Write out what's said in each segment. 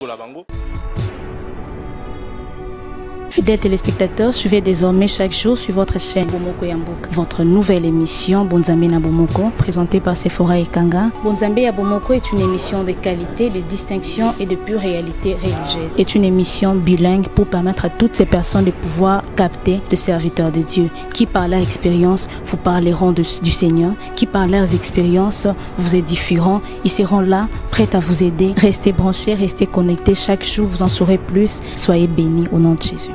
Bango. Fidèles téléspectateurs, suivez désormais chaque jour sur votre chaîne Bomoko ya Mboka, votre nouvelle émission Bonzambe na Bomoko, présentée par Sephora Ekanga. Bonzambe ya Bomoko est une émission de qualité, de distinction et de pure réalité religieuse. Est une émission bilingue pour permettre à toutes ces personnes de pouvoir capter le serviteur de Dieu qui par leur expérience vous parleront du Seigneur, qui par leurs expériences vous édifieront. Ils seront là, prêts à vous aider. Restez branchés, restez connectés. Chaque jour, vous en saurez plus. Soyez bénis au nom de Jésus.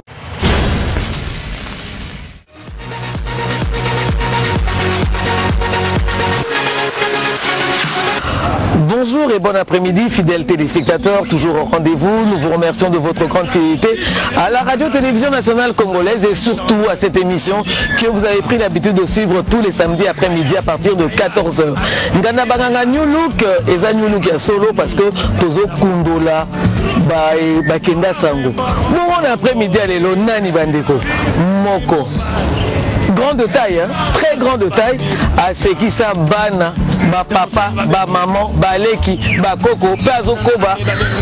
Bonjour et bon après-midi, fidèles téléspectateurs, toujours au rendez-vous. Nous vous remercions de votre grande fidélité à la radio-télévision nationale congolaise et surtout à cette émission que vous avez pris l'habitude de suivre tous les samedis après-midi à partir de 14h. Nganda Banganga New Look, eza New Look ya solo parce que tozo kundola bakenda sango. Bongo na après-midi ya lelo nani bandeko moko grande taille, hein? Très grande taille, asekisa bana, ba papa, ba maman, ba leki, ba koko, pe azokoba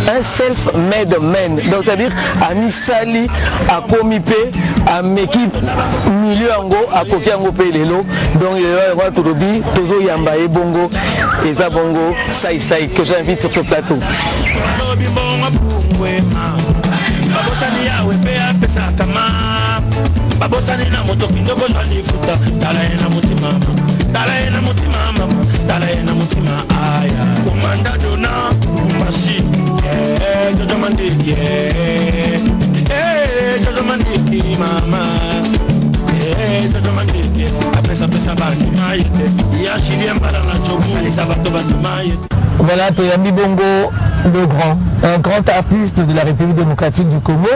un self-made man. Donc c'est-à-dire amisali, akomi pe, ameki milieu yango, akoki yango pe lelo. Donc lelo yango tolobi, tozo yamba ye bongo, eza bongo Sai Sai que j'invite sur ce plateau. Babosani yawe mpe apesaka ma babosani na moto kinde kozwa lifuta tala ye na motima tala ye na motima mama tala ye na motima aya komanda dona mashi jojo mandiki jojo mandiki mama jojo mandiki apesapesa bandima ye te ya julien mbala na cobu asalisa bato bandima ye te. Voilà, Toyambi Bongo, le grand, un grand artiste de la République démocratique du Congo.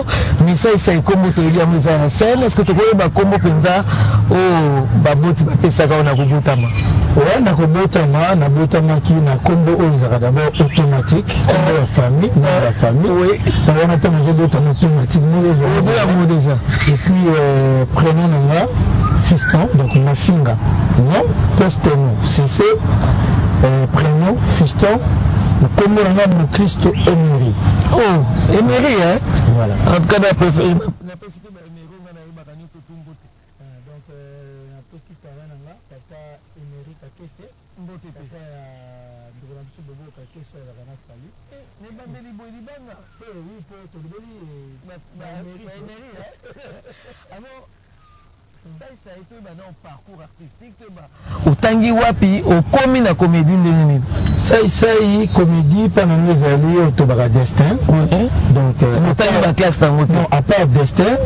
Misa Isaï Kombo toyebi yango eza na scène. Est-ce que tokoyeba Kombo mpenza oyo baboti bapesaka oyo na kobotama? Ouais, na kobotama, nabotamaki na kombo oyo ezalaka d'abord automatique, kombo ya famille, nom ya famille. Oui. Na wana ntango ozobotama automatique, moko ozwa yango déjà. Et puis prénom na nga, Fiston, donc Mafinga. Non, post-nom, Cissé. Prénom Fiston, kombo na nga Mokristo Emery. Oh, Emery, hein? Voilà. En tout cas, na préféré, na pesi pe ba Emery nga nayebaka nyonso tu mbote. Donc na pesi parent na nga, papa Emery Kakese. Mbote te. Papa ya ndeko na biso Bobo Kakese oyo azalaka na Fally. Eh, na ebandeli boye libanga. Eh oui, po tolobeli, ba Emery, ba Emery, hein? Alors, Sai Sai, toyeba na parcours artistique, toyeba otangi wapi, okomi na comédie ndenge nini? Sai Sai, comédie mpa na ngo ezali oyo tobaka destin. Donc, otangi ba classe nango te? Non, à part destin,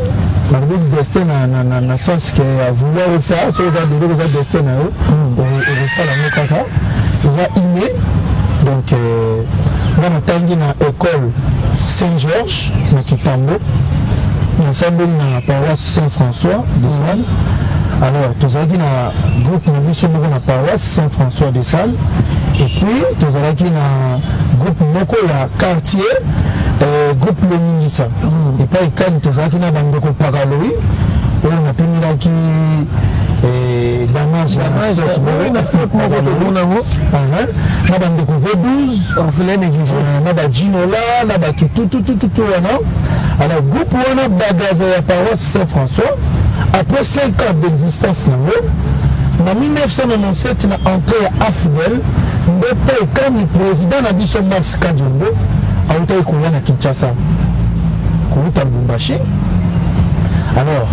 balobi destin na sens que ya vouloir ou pas, soki oza biloko eza destin na yo, okosala yango kaka, eza inné. Donc, nga natangi na école Saint-Georges na Kitambo, nasambeli na paroisse Saint-François de Sales. Alors tozalaki na groupe na biso moko na paroisse Saint-François de Sales, et puis tozalaki na groupe moko ya quartier, groupe Loningisa. Epai kani tozalaki na bandeko Pakaloi oyo napimelaki damage na sport moko. Na sport moko tomona yango. Na bandeko V12, orphelin négligé. Na ba Ginola, na ba tututututu wana. Alors groupe wana Bagaza ya paroisse Saint-François, après 5 ans d'existence nango, na 1997 na entrée ya AFDL, nde mpe ekani président na biso Max Kadiombo autaki koya na Kinshasa kouta Lubumbashi. Alors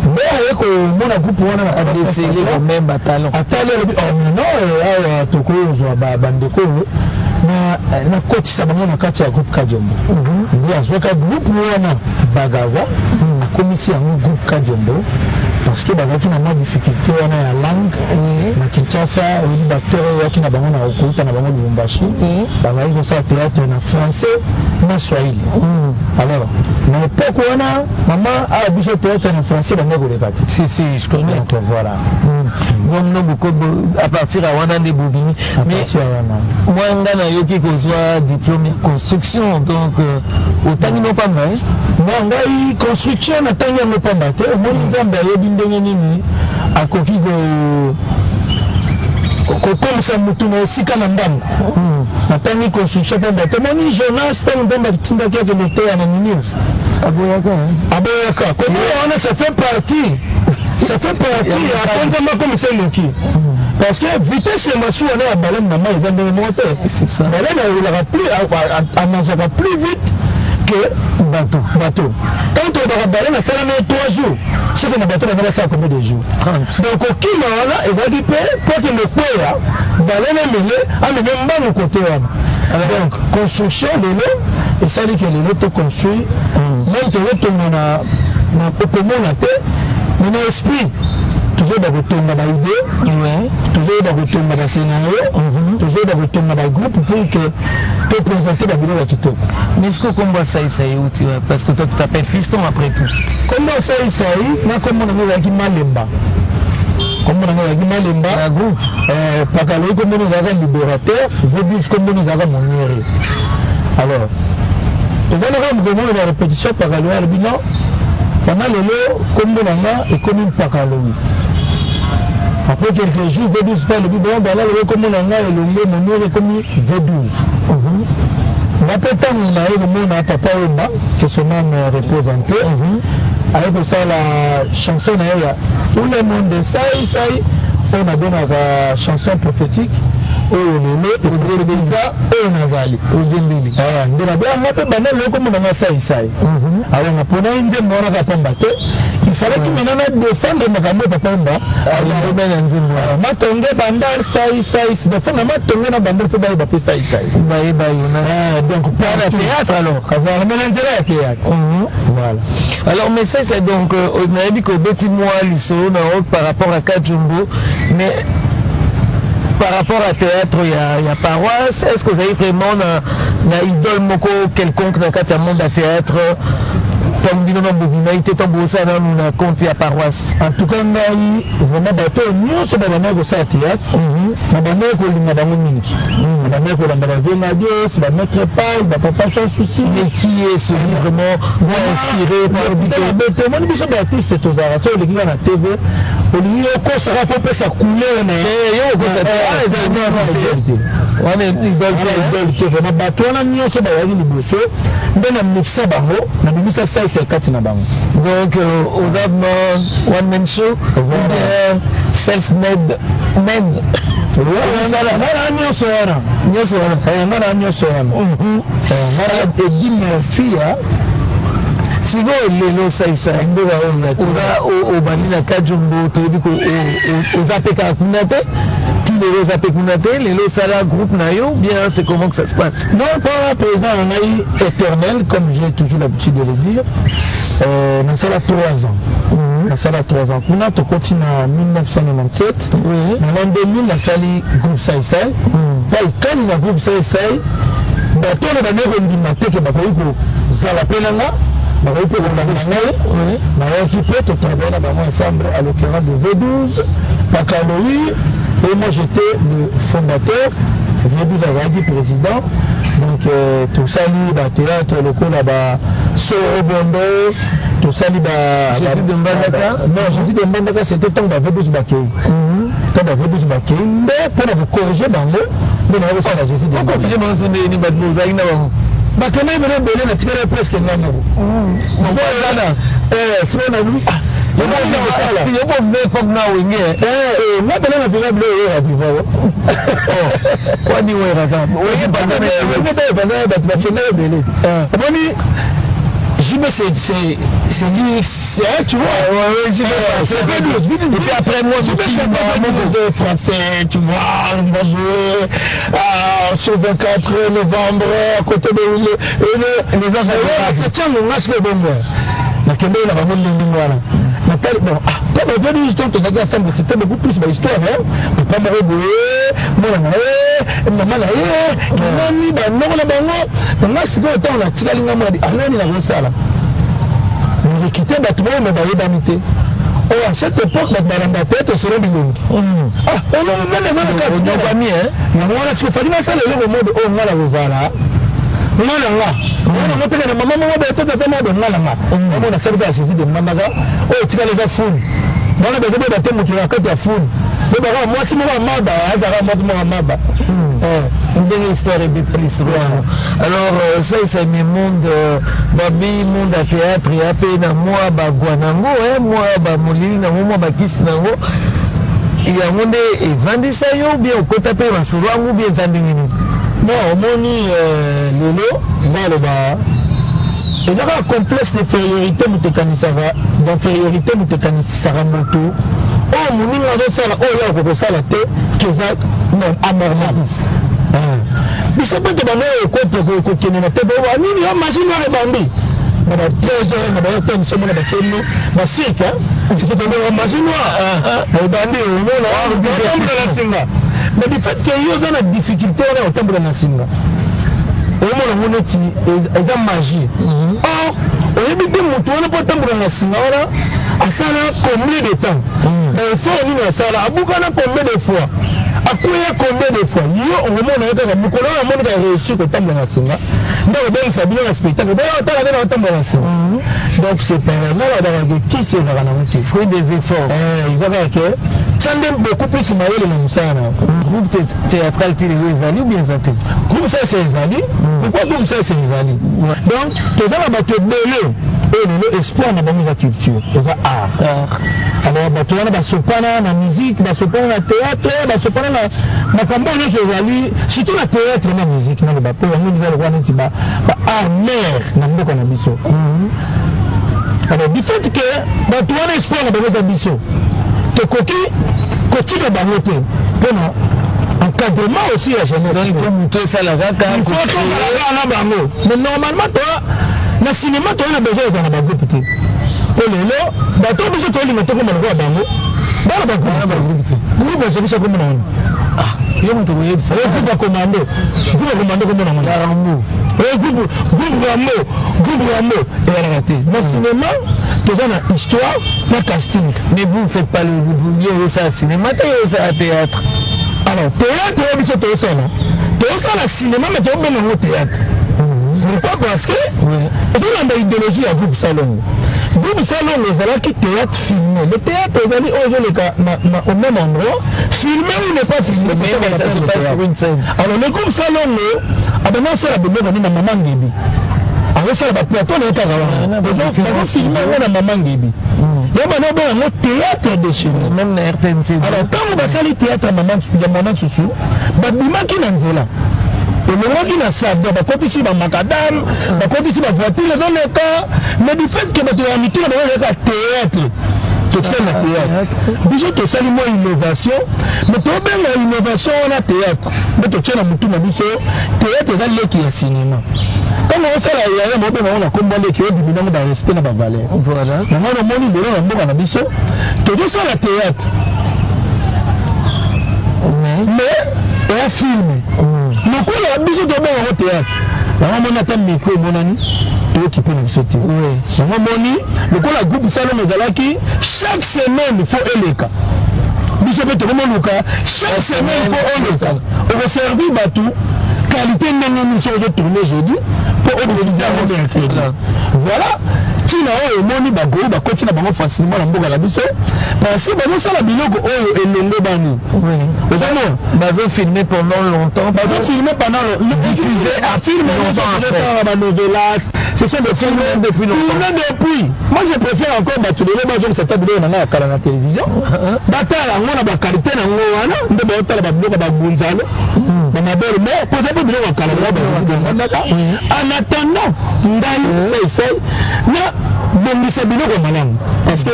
nde aye komona groupe wana na A D C L paroisse quand même ba talent. Atali alobi, oh, mais non, awa tokoki kozwa bandeko oyo nakotisa bango na kati ya groupe Kadiombo. Nde azwaka groupe wana Bagaza, akomisi yango groupe Kadiombo parce que bazalaki na mwa difficulté wana ya langue. Na Kinshasa, oyebi ba acteur oyo oyaki na bango na okouta na bango Lubumbashi, bazalaki kosala théâtre na français na Swahili. Alors na époque wana mama awa biso théâtre na français bango koleka te. Si, si, je connais. Donc voilà. Donc, non, beaucoup, à partir ya wana nde bobimi. À Mais partir ya wana. moi, nga nayoki kozwa diplôme ya construction, donc otangi no pamba, hein? Non, ngai construction natangi yango pamba te. Omoni Nzambe ayebi ndenge nini akoki Kokomisa motu na esika na ndambo. Natangi construction mpo bato omoni Jonas, ntango Nzambe atindaki akende koteya na Ninive, aboyaka. Aboyaka. Koboya wana, ça fait partie ya po Nzambe akomisa eloki, parce que vitesse ya masuwa na ya baleine na mai eza ndenge moko te. C'est ça. Baleine aroulaka plus, anageaka plus vite que bateau. Bateau, quand tolobaka baleine asalami 3 jours, soki na bateau banga basala combien de jours? 30. Donc kokima wana ezalaki mpe po akende kweya, baleine amele ameme mbangu kote wana. Donc construction lelo esali ke lelo toconstruire, même tozotonga na okomona te, mais na esprit tozoyeba kotonga baidée, tozoyeba kotonga bascénario, tozoyeba kotonga bagroupe pour que toprésente babiloko ya kitoko. Mais est-ce que kombo ya Saïsaï euti, ouais, parce que toi, tu t'appelles Fiston après tout. Kombo ya Saïsaï na kombo nango ezalaki Malemba. Kombo nango ezalaki Malemba. Na groupe. Pakaloyi kombo ezalaka Libérateur, V12 kombo ezalaka Moniere. Alors tozalaka mokomona ba répétition, Pakaloyi alobi: "Non, bana, lelo kombo na nga ekomi Mpakaloyi." Après quelques jours, V12 mpe alobi: "Bon, bana, lelo kombo na nga elongo Moniere, ekomi V12." Nga mpe ntango naye komona Papa Wemba, que son âme repose en paix, aye kosala chanson na ye ya "Tout le monde sai sai", oyo nabengaka chanson prophétique, oyo lelo eza oyo nazali Ozembeli. Nde nabenganga mpe banda lelo komona nga Sai Sai. Alors napona ye nzembo wana kaka pamba te, il fallait que maintenant na défendre makambo oyo Papa Wemba alobi na nzembo wana. Matonge Bandal sai sai, donc fo na matonge na Bandal mpe bayeba mpe Sai Sai. Bayeba yo na Donc par la théâtre alors. Voilà, mais na nzela ya théâtre, voilà. Alors, mais ça, c'est donc nayebi kobeti mwa lisolo na yo par rapport à Kajumbo, mais par rapport à théâtre ya paroisse, est ce que ozali vraiment na idole moko quelconque na kati ya monde ya théâtre, ntango bino na bobimai te, ntango bosala nanu na compte ya paroisse? En tout cas, ngai vraiment, bato oyo nyonso babandaki kosala théâtre, nabandaki kolinga bango mingi. Nabandaki kolanda bavenga dios, bamaître Pai, bapapa Sans Souci. Mais qui est celui vraiment inspiré par Bete omoni biso baartiste tozalaka, so oleki kaka na TV, olingi okosaka mpo opesa couleur na yo okosa te. Wana idole te. Vraiment, bato wana nyonso bazalaki liboso nde na mixa bango, nabimisa Saisa kati na bango. Donc oza one man show ou bien self made man? Nga na nyonso wana. Nyonso wana. Nga na nyonso wana, nga na Eddie Murphy. Sikoyo lelo Saisa, oza obandi na Kajumbo, toyebi oza mpe kaka kuna te, ti lelo oza mpe kuna te. Lelo osala groupe na yo bien, c'est comment que ça se passe? Non, pas président na ngai éternel, comme j'ai toujours l'habitude de le dire. Nasala 3 ans, nasala 3 ans kuna, tokoti na 1997. Na l'an 2000 nasali groupe Saisai. Baikani na groupe Saisai, bato oyo bandeki kondima te ke bakoki kozala mpe na nga, bakoki mpe kolanda ngai, nayaki mpe totravaille na bango ensemble, à l'occurrence de V12, Pakaloui et moi, j'étais le fondateur, V12 azalaki président. Donc tosali bathéâtre lokola basorobondo, tosali ba Jésus de Mbandaka. Non, Jésus de Mbandaka, c'était ntango ba V12 bakei. Ntango ba V12 bakei nde mpona kocorriger bango nde naye kosala Jésus de Mbandaka. Ocorriger bango so ndeni? Bato bozalaki na bango. Bakendaki bene ebele, natikali presque nga moko. Wana Sikoyo nabi yoko époque na Wenge. Nga pene na vivre bilo oyo ya viva. Wani weraka. Wenge bato bakendaki ebele. Omoni JB, c'est lui, c'est, tu vois. Ouais, JB, c'est V12. Et puis après moi, JB, c'est un peu français, tu vois, on va jouer sur 24 novembre, à côté de les anges. C'est tiens, mon masque est bon. Nakende na bango ndenge wana. Natali, bon, ah, mpo baveni justement, tozalaki ensemble, c'était beaucoup plus bahistoire, papa moko boye, mwana na ye, mama na ye, kinani, banoko na bango. Nga sikoyo ntango natikali nga mwana, anani nakosala narekite bato oyo me bayebani te. Oyo à cette époque bato balanda te, tosolo bilongi, ah, olongi nani eza na kati yango wana. Sikoyo fali nasala eloko mode oyo nga na kozala nga na nga nga nango teke na mama moko boye te, tata moko boye, nga na nga yango nasali kaka Jésus de Mbandaka oyo etikali eza fulu. Bana bazoboyeba te moto na kati ya fulu bobaka mwasi moko ya maba, azalaka mwasi moko ya maba. Ndenge histoire ebeta lisolo yango. Alors Saï-Saï, mais monde babi, monde ya théâtre ya mpe na mwa bagwa nango, mwa bamolili nango, mwa bakisi nango, yango nde evandisa yo bien okota mpe masolo yango bien, eza ndenge nini? Non, omoni, lelo naloba eza kaka complexe d'infériorité. Moto ekanisaka d'infériorité, moto ekanisisaka moto oyo moninga azosala oyo ya kokosala te, ke eza anormal. Biso mpe tobanda oyo kokende na te nini yo machine wana ebandi na ba 13 heures na bayo te miso mona batieni bacirque ezotobeka machine noire ebandi, omona otambola na singa. Mais du fait que yo oza na difficulté wana otambola na singa, omona ngo neti eza magie. Or oyebi te motu wana mpo atambola na singa wana asala combien de temps, effort nini asala, abukana combien de fois, akweya combien de fois. Yo okomona ye kaka mokolo oyo amonika réussir kotambola na singa, nde kobengisa bino na spectacle, boya otala nde na otambola na singa. Donc c'est pas nga balobaka ke kisi ezalaka nango te. Fruit des efforts. Eza kaka ke tia nde beaucoup plus mayele na mosala na yo. Groupe théâtral ti lelo ezali ou bien eza te? Groupe sese ezali. Pourquoi groupe sese ezali? Donc toza na bato ebele oyo lelo espoir na bango eza culture, eza art. Alors bato wana basopana na musique, basopana na théâtre, basopana na makambo oyo nyonso ezali, surtout na théâtre na musique. Naloba mpo yango eza lokola neti ba art mère na mboka na biso. Alors du fait que bato wana espoir na bango eza biso, tokoki kotika bango te mpona encadrement aussi ya jeunesse. Donc il faut moto esala kaka. Il faut tozala na bango. Mais normalement toa na cinéma, toza na besoin ezala na bagroupe te, po lelo bato biso tolinga tokoma lokola bango, bana bagroupe te. Groupe azokisa komona wana. Yo moto koyebisa. Groupe ya commando, groupe ya commando komona wana. Rambo. Groupe Rambo, groupe Rambo ezalaka te na cinéma. Toza na histoire na casting. Mais vous faites pas le yo osala cinéma te, yo osala théâtre. Alors théâtre oyo biso tozosala, tozosala cinéma, mais tozobenga yango théâtre. Pourquoi? Parce que ezolanda idéologie ya groupe Salongo. Groupe Salongo ezalaki théâtre filmé. Le théâtre ezali oyo ezoleka au même endroit, filmé ou ne pas filmé. Mais ça se passe sur une scène. Alors le groupe Salongo abanda osala biloko nini na Mama Ngebi, azosala baplateau na ye kaka wana, bazofilme yango na Mama Ngebi, yo bana obenga yango théâtre de chez nous. Même na RTNC. Alors ntango basali théâtre ya Mama Susu, babimaki na nzela, elongwaki na salle, donc bakotisi bamacadam, bakotisi bavoiture ezoleka. Mais du fait que bato ya mituna bazoleka théâtre, totikali na théâtre. Biso tosali mwa innovation, mais tobenga innovation wana théâtre nde totie na motu na biso. Théâtre eza leki ya cinéma. Ntango osala yaya, mobenga ngo na kombo leki, obimi nango barespect na bavaleur. Yango namoni lelo na mboka na biso tozosala théâtre, mais eya film. Lokola biso tobenga yango théâtre, yango moni ata micro emonani, toyoki mpe na biso te. Yango moni lokola groupe Salongo ezalaki chaque semaine faut eleka, biso mpe tokomoluka chaque semaine faut oleka. Okoservi bato qualité ndenge nini soki ozotourne jeudi mpo odiffuser yango mercredi? Voilà ntina oyo omoni bagolu bakoti na bango facilement na mboka na biso, parce que bazosala biloko oyo elongo bani ozomona. Bazofilmer pendant longtemps. Bazofilmer pendant, diffuser film longtemps après. Banovelas, ce sont des films depuis longtemps. Tourné depuis. Moi je préfère encore bato lelo bazongisa ta biloko na ngai ya kala na télévision, batala yango na baqualité nango wana nde baotala babiloko ya bagunzalo, bamabele, mais poza mpe biloko ya kala bandaka. En attendant ngai Saï-Saï na bongisa biloko ya malamu, parce que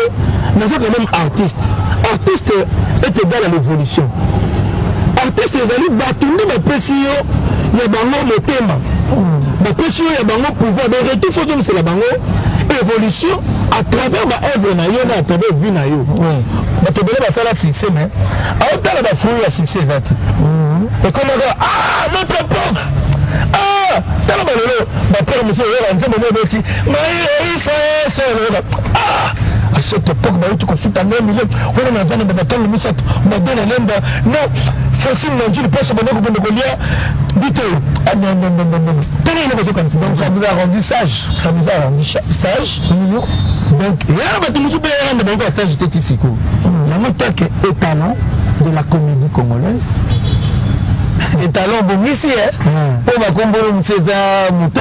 naza quand même artiste. Artiste est égal à l'évolution. Artiste ezali bato nde bapesi yo ya bango motema, bapesi yo ya bango pouvoir de retour, faut ozongisela bango évolution à travers baœuvre na yo na à travers vie na yo. Bato ebele basala succès, mais aotala bafruit ya succès eza te. Ekomaka ah, notre époque, ah, tala balelo bapère mosusu oyoka nzembo mo ebeti maiisa eso, oyoka ah. À cette époque, bauti kofuta ngai milio wana, naza na batango misato, madone lemba non Francine Mandjili, mposo banda kokende kolia dite. Ah non, non, non, non, non, tala eloko ezokanisa. Donc ça vous a rendu sage? Ça nous a rendu sage. Donc eyaka bato mosusu mpe yaka na bango ya sage te ti sikoyo. Yango take étalon de la comédie congolaise. Étalon obongisi mpo bakombolo mosu eza moto.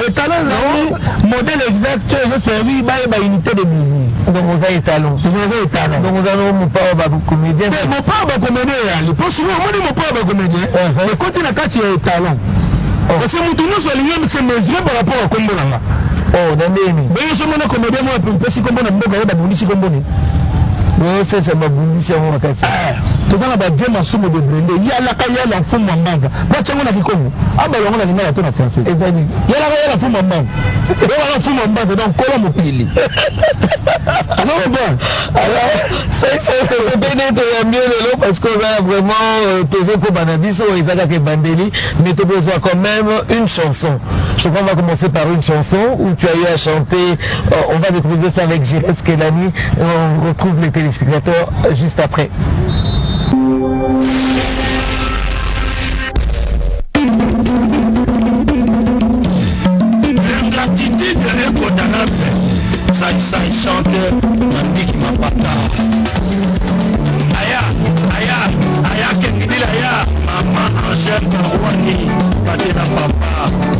Étalon ezali modèle exact oyo ezoservi bayeba unité de mesure. Donc oza étalon? Oza étalon. Donc oza no mopao bacomédien? Mopao bacomédien eyali mpo sikoyo omoni mopao bacomédien ekoti na kati ya étalon, parce que motu nyonso alingi se mesure par rapport à kombo na nga. Oh, na ndeni? Bongo so mona comédien moko mpesi kombo na mboka oyo, babundisi kombo ni. Osesa babundisi yango makasi. Toza na bavie masumu de brende yalaka yala mfumu ya mbanza po atyango na kikongo, abala yango na lingala to na français. Ezali. Yalaka yala mfumu ya mbanza, oyala mfumu ya mbanza, donc kola mokili. Alors bon. Alors tosepeli toyambi lelo parce que oza vraiment, tozokoba na biso, eza kaka ebandeli, mais tokozwa quand même une chanson. Je crois qu'on va commencer par une chanson où tu as eu à chanter. On va découvrir ça avec Gires Kelani et on retrouve les téléspectateurs juste après. L'ingratitude est condamnable. Sai Sai chante Mandiki Mapata. Aya, aya, aya Kengidila ya Maman Angèle Karouani, Batela Papa.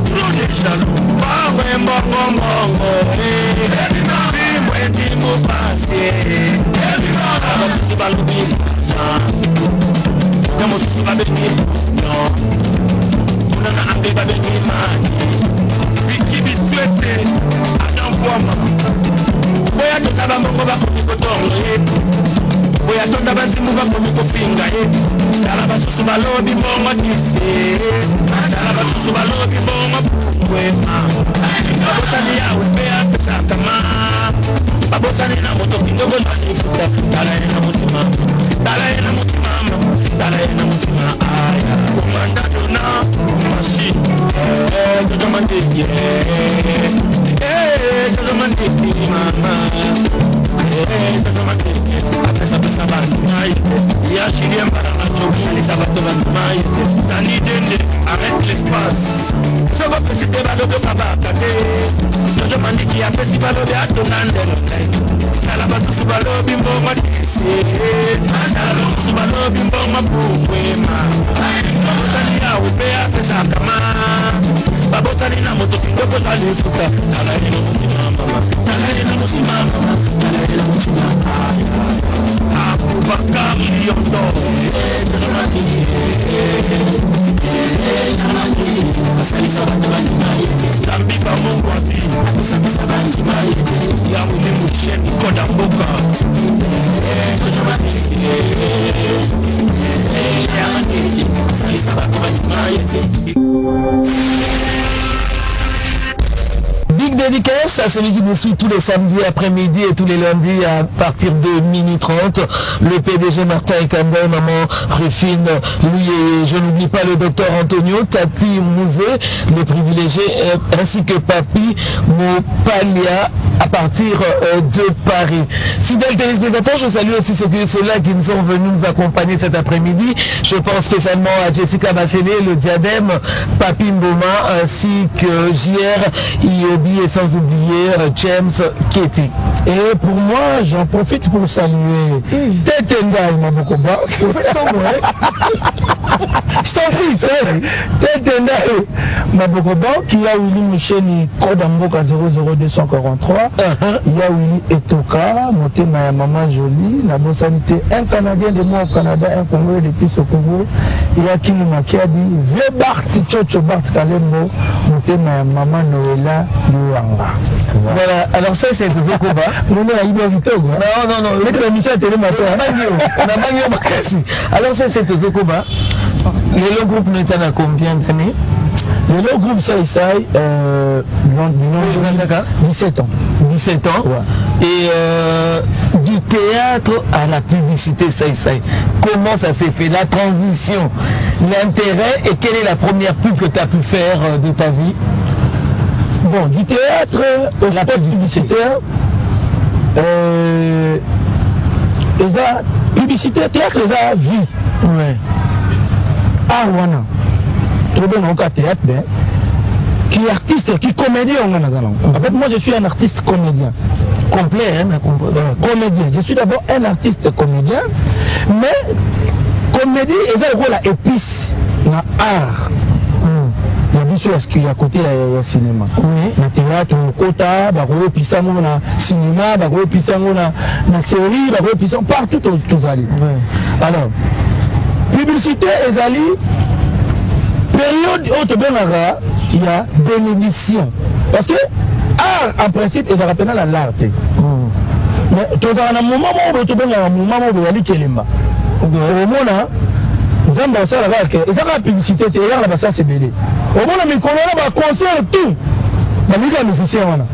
Trop de jaloux. Mbongo mbongo mbongo. Bimwe mopasi. Basusu balobi na mosusu babengi non kuna na anglais babengi mani Viki Biswese Adam Bwama. Boya tonda bamongo bakomi kotongo ye, boya tonda banzimu bakomi kofinga ye. Tala basusu balobi mbongo tisi, tala basusu balobi mbongo pungwema. Babosani Yawe mpe apesaka ma, babosani na moto kingo kozwa lifuta. Tala ye na motima, tala ye na motima mama, tala ye na motima. Aya komanda dona machine Jojo Mandiki, Jojo Mandiki mama, Jojo Mandiki apesapesa bantu mai ya Julien Baranacho, osalisa bato bantu mai. Dani Dende, arrête l'espace. Soko apesi te, balobi okabaka te. Jojo Mandiki apesi, balobi atonga ndelo. Tala basusu balobi mbongo tisi, tala basusu balobi mbongo pungwema. Babosani Yawe mpe apesaka ma, babosani na moto kingo kozwa lifuta. Tala ye na motima mama, tala ye na motima mama, tala ye na motima. Abubakar Liondo. Jojo Mandiki Zambi bamongo abi ya Wili Musheni koda mboka. Big dédicace à celui qui nous suit tous les samedis après-midi et tous les lundis à partir de minuit 30, le PDG Martin Ekanda, maman Rufine, lui, et je n'oublie pas le docteur Antonio, Tati Mouzé, le privilégié, ainsi que Papi Mopalia à partir de Paris. Fidèles téléspectateurs, je salue aussi ceux-là qui nous sont venus nous accompagner cet après-midi. Je pense spécialement à Jessica Bassélé, le Diadème, Papi Mboma, ainsi que JR Iobi et sans oublier James Ketty. Et pour moi, j'en profite pour saluer Tete Ngai Mabokoba. Je t'en prie, c'est Tete Ngai Mabokoba qui a Willy Micheli Code Mboka 00243. Il y a Willy Etoka, Motema ya Maman Jolie, la Bossanité, un Canadien de moi au Canada, un Congolais depuis au Congo. Il y a King Makiadi, Vieux Bart, Chocho Bart Kalembo, Motema ya Maman Noëlla Luanga. Voilà, alors ça c'est Tozokoba. Non, non, il est Togo. Non, non, non. Mais c'est Michel Télémato. Alors ça c'est Tozokoba. Le long groupe nous a combien d'années? Le long groupe Saï Saï, 17 ans. 17 ans. Ouais. Et du théâtre à la publicité Saï Saï, comment ça s'est fait, la transition, l'intérêt, et quelle est la première pub que tu as pu faire de ta vie? Bon, du théâtre au La spot publicité. publicitaire, Eza publicité, théâtre eza vie. Art wana tobenga oka théâtre, mais qui artiste, qui comédien, on en a. En fait, moi je suis un artiste comédien. Complet, hein, comédien. Je suis d'abord un artiste comédien, mais comédie eza lokola épice na art ya biso ya côté ya cinéma. Na théâtre okota, bakoyopisa yango na cinéma, bakoyopisa yango na série, bakoyopisa partout tozali. Alors publicité ezali période oyo tobengaka ya bénédiction, parce que art en principe ezalaka mpena na l'art te, mais tozalaka na moment moko boye tobengaka moment moko boye ya likelemba. Omona Nzambe asala kaka ke eza kaka publicité te, eyaka na basasi ebele. Omona mikolo wana baconcert tout balingi kaka musicien wana.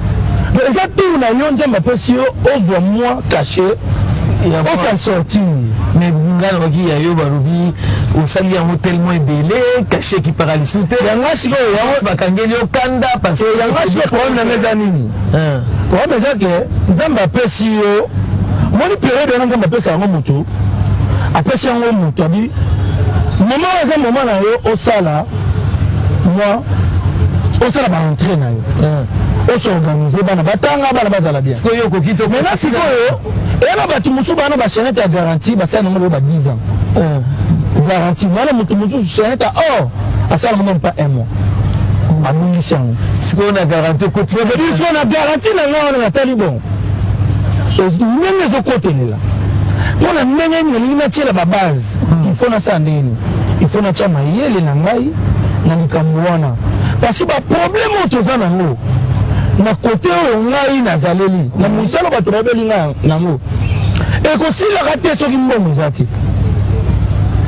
Donc eza tour na yo, Nzambe apesi yo ozwa mwa cachet, osa sortir. Mais nga nalobaki ya yo, balobi osali yango tellement ebele, cachet ekipaka lisu te. Yanga sikoyo yango bakangeli yo kanda parce que yanga sikoyo problème nanga eza nini? Problème eza ke Nzambe apesi yo, moni période wana Nzambe apesa yango motu, apesi yango motu abi moment oyo eza moment na yo osala mwa osala baentrée na yo, os'organiser, bana batanga, bana bazala bien. Sikoyo okoki to maintenant sikoyo eya na bato mosusu bana bachaînette ya garantie basala nango ba 10 ans garantie. Wana moto mosusu chaînette ya or asala même pas un mois, abungisi yango. Sikoyo na garantie okoti. Sikoyo na garantie na nga wana natali bon ndenge ezokotelela mpona ndenge nini nalingi natiela babase, il faut nasala ndenge nini, il faut natia mayele na ngai na likambo wana, parce que baproblème oyo toza nango na kote oyo ngai nazaleli na mosala, bato bayebeli ngai nango, ekosilaka te soki mbongo eza te.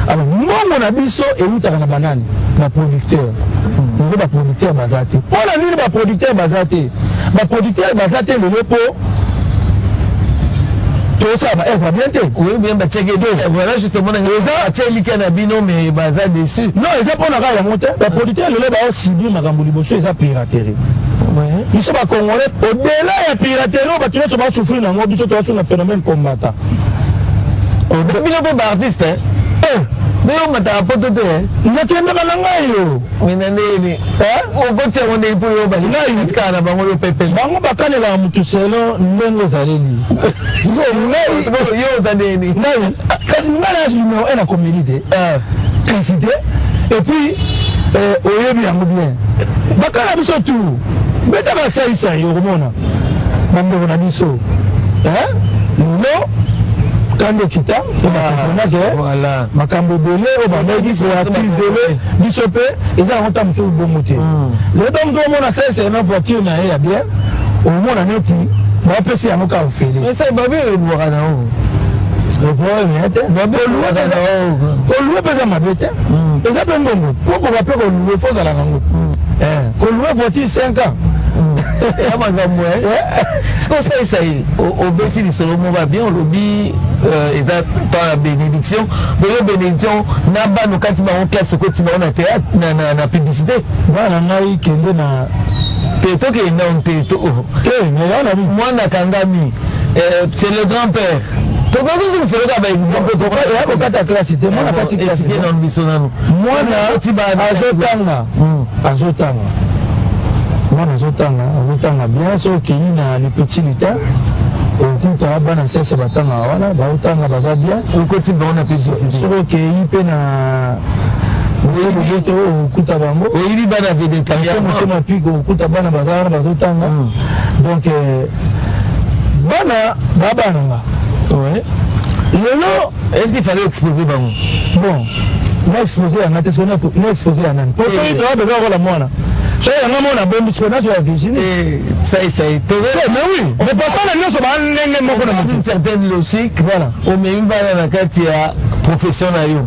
Alors mbongo na biso eutaka na banani? Baproducteur. Lelo baproducteur baza te. Mpo na nini baproducteur baza te? Baproducteur baza te lelo mpo tosala baœuvre bien te. Oui, bien batiaki, voilà justement, eza elikya na bino, mais baza déçu. Non, eza mpona kaka yango te. Baproducteur lelo baosubir makambo. Liboso eza piraterie. Biso bacongolais, au-delà ya piraterie oyo bato nyonso basouffrir nango, biso toasu na phénomène combattant. Bino mpe baartiste bino mataka poto te. Nakendaka na ngai yo. Me na ndeni okoti yango ndenge mpo yo balingai kaka na bango yo pepe. Bango bakanelaka motu selo ndenge ozaleli. Sikoyo ngai yo oza ndeni? Ngai kasi ngai na numéro 1 na comédie te, kasi te. Et puis oyebi yango bien, bakala biso tour beta basalisa yo, okomona bandeko na biso lelo kandi okita okomprendake makambo ebele oyo bazalaki koatizele biso mpe eza yango. Ta mosusu bongo te. Lelo ta mosusu omona sese na voiture na ye ya bien, omona neti bapesi yango kaka ofele. Babi ebwaka na o. Problème te, kolouer mpe eza mabe te, eza mpe mbongo. Po koka mpe kolouer, faut ozala nango. Kolouer voiture 5 ans. Ya makambo siko osalisa ye. Obeti lisolo moko bien, olobi eza temps ya bénédiction. Boyo bénédiction na bana okati bango classe, okoti bango na théâtre, na publicité. Bana ngai kende na te, tokende nano te. Te, mais mwana kangami, c'est le grand-père. Tokozozongiselo kaka baexemple. Eya kokata classe te, mwana kati classe. Nano biso nano. Mwana azotanga, azotanga, mwana azotanga, azotanga bien. So okei na le petit lutin, okuta bana sese batangaka wana, baotanga, baza bien. Okoti bango na publicité. Soki okei mpe na boboto, okuta bango. Oyebi bana vedettariat. Motema piko, okuta bana baza wana bazotanga. Donc bana babana nga lelo. Est ce qu'il fallait exposer bango? Bon, na exposé yanga te. Soki na exposé ya nani? Po soki toya besoin kola mwana, soki yanga mwana bombi, sikoyo naso ya Virginie. Ça ça mais oui, mais basala nyonso baa ndenge moko na motu. Une certaine logique. Voilà. Omemi bana na kati ya profession na yo.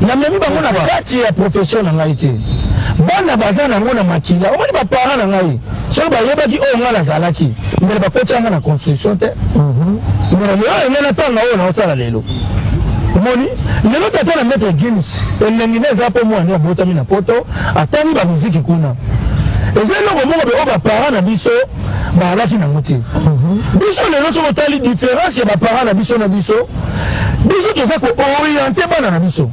Namemi bango na kati ya profession na ngai te. Bana baza nango na makila. Omoni baparent na ngai, soki bayebaki oyo ngai nazalaki, mbele bakoti yanga na construction te. Mbele lelo ngai natanga oyo naosala lelo. Omoni lelo tata na Maître Gims, elengi nde eza mpo mwana abotami na poto, atangi bamiziki kuna. Eza eloko moko be oyo baparent na biso bazalaki nango te. Biso lelo soki otali différence ya baparent na biso na biso, biso toza kooriente bana na biso,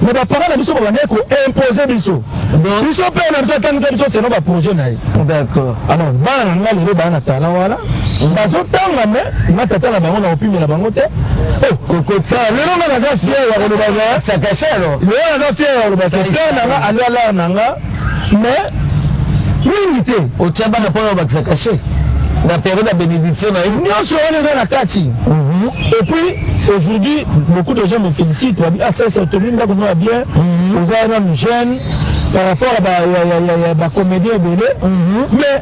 mais baparent na biso babandaki koimpose biso. Biso mpe na biso atangisa biso selon baprojet na ye. D'accord. Alors bana na nga lelo baa na talent wana, bazotanga, me nga tata na bango na kopimela bango te. Lelo nga naza fier ya kolobaka, Ça cache alors. Lelo naza fier ya kolobaka père na nga alia lar na nga, mais mingi te. Otya bana mpona obakisa cachet na période ya bénédiction na ye. Nyonso wana eza na kati. Et puis aujourd'hui, beaucoup de gens me félicitent, babi: ah, ça c'est tomi ndako no ya bien, oza nanu jeune par rapport à bacomédien ebele. Mais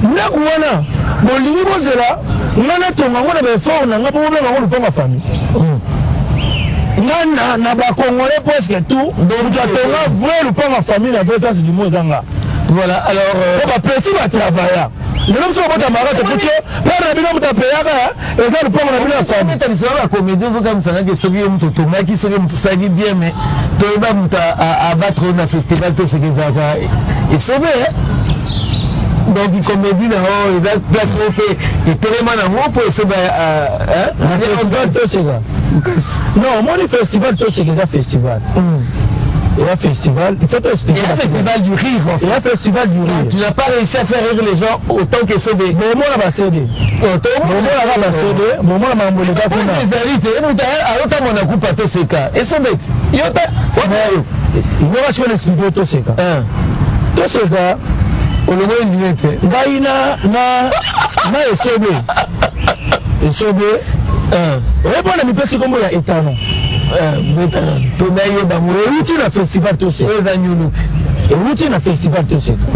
ndako wana bolingi bozela nga natonga yango na baeffort na nga mpo bobenga yango lopango ya famille. Nga na bacongolais presque tout, moto atonga vrai lopango ya famille na vrai sens du mot eza nga. Voilà, alors Po bapetits batravailla. Lelo biso kobotamaka, tokuti père na bino moto apeyaka, eza lopango na bino ya famille. Etangisaka bacomédien, ozokamisangaki soki yo moto otongaki, soki moto osalaki bien, mais toyeba moto abattre oyo na festival Toseka ezalaka Esobe. Donc comédie na oyo eza place moko mpe etelema nango mpo Esobe. Na festival Toseka, non, omoni festival Toseka eza festival, eza festival, il faut t'expliquer. Il y a festival du rire en fait. Il y a festival du rire. Tu n'as pas réussi à faire rire les gens autant que Esobe. Bomona baCD, bomonaka baCD, bomona makambo eleka kuna. Ezali te moto azotamona kupa Toseka, Esobe ti yo ta. Yoka sikoyo na expliquer. Toseka, Toseka. Olongoli lunette. Ngai na Esobe, Esobe oyebona mipesi nkombo ya Etano. Tonayeba. Euti na festival Toseka. Oyo eza nyuluki. Euti na festival Toseka.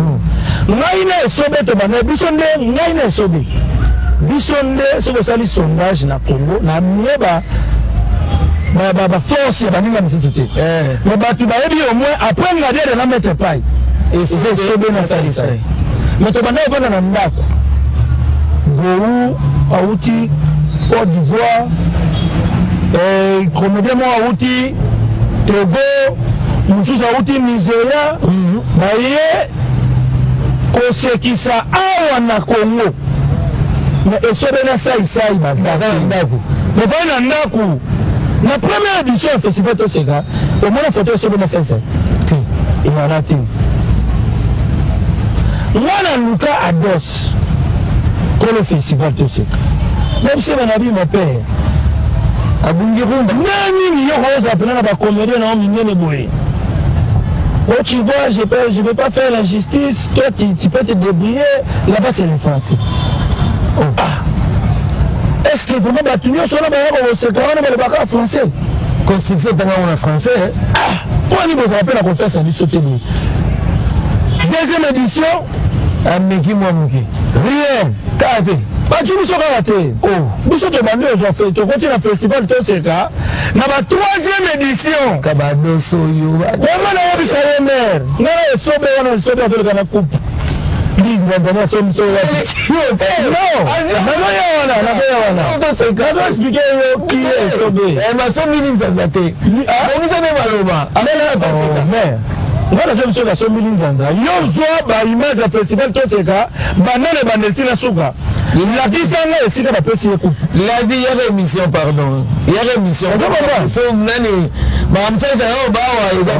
Ngai na Esobe tobanda biso nde, ngai na Esobe biso nde. Soki osali sondage na Congo, na mie baforce ya baninga mosusu te, mais bato bayebi au moins après Ngadiere na Maître Pai, eza Esobe na Salisai. Mais tobanda ovanda na ndako. Gou auti Côte d'Ivoire, comédien moko auti Togo, mosusu auti Nigeria, baye kosekisa awa na Congo, mais Esobe na Saisai baza ndako. Bavandi na ndako. Na première édition ya festival Toseka, omona photo Esobe na Saisai te, eyala te. Nga naluka Ados, kolo festival Toseka, nayebisi bana bi: mon père Abungi rumba. Nani yo kozala mpena na bacomédien na yo minene boye? Oh, tu vois, je ne vais pas faire la justice. Toi, tu peux te débrouiller. Là-bas, c'est les Français. Oh. Ah. Est-ce que vraiment, bah, tu n'as pas koseka wana balobaka français? Construction etanga na français. Ah, mpo ani bozala mpe na confiance na biso te boye? Deuxième édition. Ameki mwa moke. Rien. Kaka te. Bati biso kaka te. Biso tobandi ozwa, tokoti na festival Toseka na ba troisième édition. Kabadoso oyo. Yango nayebisa ye mare ngai na Esobe wana. Esobe atoleka na coupe linzanzani, asombi so wapi? Non, nazoya wana, nazoya wana, nazo expliquer yo ki Esobe. Basombi linzanza te, bongisa nde maloba. Mais nga nazo biso nasombi linzanza. Yo zwa baimage ya festival Toseka, bandele bandeli ntina suka, lakisa nga esika bapesi ye coupe. La vie yaka émission, pardon, yaka émission. So nani bakamisa oyo bawa eza?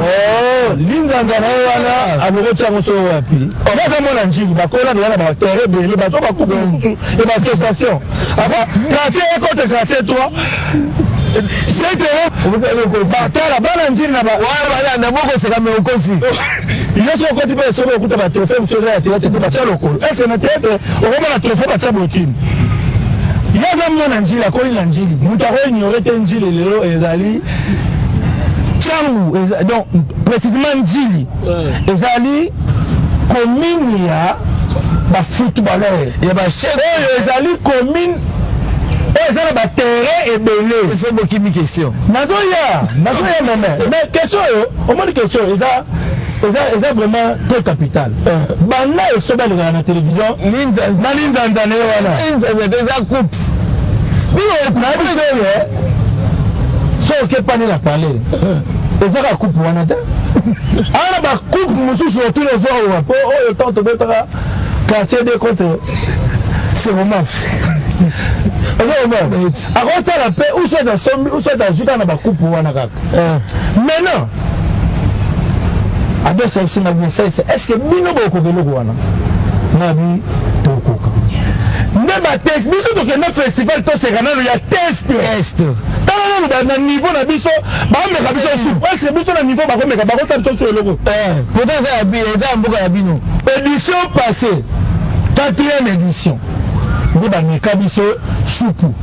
Linzanza na ye wana aloko tiango so wapi? Kaka mwana Njili bakola deja na baterrain ebele, bazo bacoupe mosusu ya baassociation, quartier 1 contre quartier 3, batala bana Njili na na bokoseka me okosi. Yo soki okoti mpe soki okuta batrophée mosusu eza ya théâtre te, batya lokolo. Est ce na théâtre okomona trophée batya botine? Ye aza mwana Njili, akoli na Njili, moto akoignore te. Njili lelo ezali Tshangu, donc précisément Njili ezali commune ya bafootballeur ya bachef. Oyo ezali commune oyo eza na baterrain ebele. So bokimi question. Nazoya, nazoya meme. Mais question oyo omoni, question eza eza vraiment très capital. Banda Esobe alekaka na télévision na linzanza na ye wana. Linzanza eza coupe. Nayebi so oyo, so okepani na palais, ezaka coupe wana te. Awa na bacoupe mosusu otuni ozwa po oyo ntango tobetaka quartier de contre seromaf, ozomona akotala mpe ou soit asombi ou soit azwi kaka na bacoupe wana kaka. Maintenant adosa esinga bien saisa, est ce que bino bokoka eloko wana? Nabi tokoka nde batest. Biso tokende festival, toseka nano ya test. Tala nano na niveau na biso, bameka biso su presque. Biso na niveau bakomeka, bakotala biso su eloko. Pourtant eza ya mboka na bino. Édition passée, quatrième édition, nde bameka biso supu,